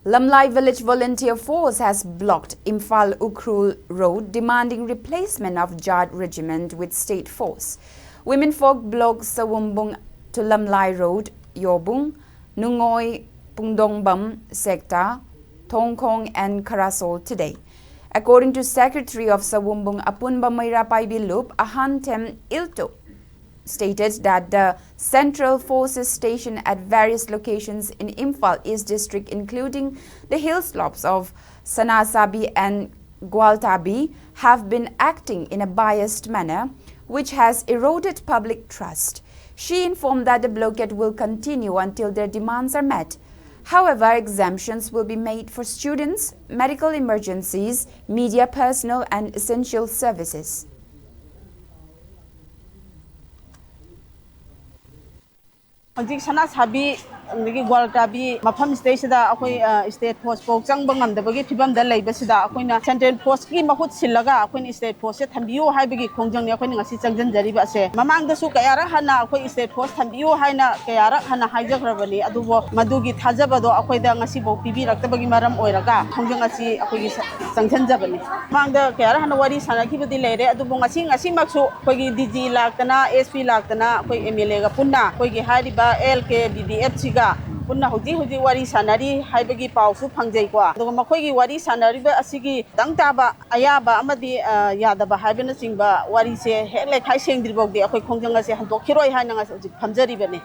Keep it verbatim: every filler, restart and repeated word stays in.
Lamlai Village Volunteer Force has blocked Imphal Ukhrul Road, demanding replacement of Jat Regiment with state force. Women folk bloc Sawumbung to Lamlai Road, Yobung, Nungoi, Pungdongbam sector, Thongkhong and Kharasol today. According to Secretary of Sawumbung Apunba Meira Paibi Lup, Ahan Them Ilto, stated that the central forces stationed at various locations in Imphal East District, including the hill slopes of Sanasabi and Gwaltabi, have been acting in a biased manner, which has eroded public trust. She informed that the blockade will continue until their demands are met. However, exemptions will be made for students, medical emergencies, media personnel, and essential services. ꯍꯧꯖꯤꯛ ꯁꯅꯥꯁꯥꯕꯤ ꯑꯗꯒꯤ ꯒ꯭ꯋꯥꯜꯀꯥꯕꯤ ꯃꯐꯝꯁꯤꯗꯩꯁꯤꯗ ꯑꯩꯈꯣꯏ state force ꯐꯥꯎ ꯆꯪꯕ ꯉꯝꯗꯕꯒꯤ ꯐꯤꯕꯝꯗ ꯂꯩꯕꯁꯤꯗ ꯑꯩꯈꯣꯏꯅ central ꯐꯣꯔꯁꯀꯤ ꯃꯍꯨꯠ ꯁꯤꯜꯂꯒ ꯑꯩꯈꯣꯏꯅ ꯁ꯭ꯇꯦꯠ ꯐꯣꯔꯁꯁꯦ ꯊꯝꯕꯤꯌꯨ ꯍꯥꯏꯕꯒꯤ ꯈꯣꯡꯖꯪꯅꯤ ꯑꯩꯈꯣꯏꯅ ꯉꯁꯤ ꯆꯪꯁꯤꯟꯖꯔꯤꯕ ꯑꯁꯦ꯫ ꯃꯃꯥꯡꯗꯁꯨ ꯀꯌꯥꯔꯛ ꯍꯟꯅ ꯑꯩꯈꯣꯏ ꯁ꯭ꯇꯦꯠ ꯐꯣꯔꯁ ꯊꯝꯕꯤꯌꯨ ꯍꯥꯏꯅ ꯀꯌꯥꯔꯛ ꯍꯟꯅ ꯍꯥꯏꯖꯈ꯭ꯔꯕꯅꯤ, ꯑꯗꯨꯕꯨ ꯃꯗꯨꯒꯤ ꯊꯥꯖꯕꯗꯣ ꯑꯩꯈꯣꯏꯗ ꯉꯁꯤꯐꯥꯎ ꯄꯤꯕꯤꯔꯛꯇꯕꯒꯤ ꯃꯔꯝ ꯑꯣꯏꯔꯒ ꯈꯣꯡꯖꯪ ꯑꯁꯤ ꯑꯩꯈꯣꯏꯒꯤ ꯆꯪꯁꯤꯟꯖꯕꯅꯤ꯫ ꯃꯃꯥꯡꯗ ꯀꯌꯥꯔꯛ ꯍꯟꯅ ꯋꯥꯔꯤ ꯁꯥꯟꯅꯈꯤꯕꯗꯤ ꯂꯩꯔꯦ, ꯑꯗꯨꯕꯨ ꯉꯁꯤ, ꯉꯁꯤꯃꯛꯁꯨ ꯑꯩꯈꯣꯏꯒꯤ ꯗꯤ ꯖꯤ ꯂꯥꯛꯇꯅ, ꯑꯦꯁ ꯄꯤ ꯂꯥꯛꯇꯅ, ꯑꯩꯈꯣꯏ ꯑꯦꯝ ꯑꯦꯜ ꯑꯦꯒ ꯄꯨꯟꯅ ꯑꯩꯈꯣꯏꯒꯤ ꯍꯥꯏꯔꯤꯕ ꯑꯦꯜ ꯀꯦ ꯕꯤ ꯕꯤ ꯑꯦꯐ ꯁꯤꯒ ꯄꯨꯟꯅ ꯍꯧꯖꯤꯛ ꯍꯧꯖꯤꯛ ꯋꯥꯔꯤ ꯁꯥꯟꯅꯔꯤ ꯍꯥꯏꯕꯒꯤ ꯄꯥꯎꯁꯨ ꯐꯪꯖꯩꯀꯣ꯫ ꯑꯗꯨꯒ ꯃꯈꯣꯏꯒꯤ ꯋꯥꯔꯤ ꯁꯥꯟꯅꯔꯤꯕ ꯑꯁꯤꯒꯤ ꯈꯤꯇꯪ ꯇꯥꯕ ꯑꯌꯥꯕ ꯑꯃꯗꯤ, ꯑ, ꯌꯥꯗꯕ ꯍꯥꯏꯕꯅꯆꯤꯡꯕ ꯋꯥꯔꯤꯁꯦ ꯍꯦꯛ ꯂꯩꯈꯥꯏ ꯁꯦꯡꯗ꯭ꯔꯤ ꯐꯥꯎꯗꯤ ꯑꯩꯈꯣꯏ ꯈꯣꯡꯖꯪ ꯑꯁꯦ ꯍꯟꯗꯣꯛꯈꯤꯔꯣꯏ ꯍꯥꯏꯅ ꯉꯁꯤ ꯍꯧꯖꯤꯛ ꯐꯝꯖꯔꯤꯕꯅꯤ꯫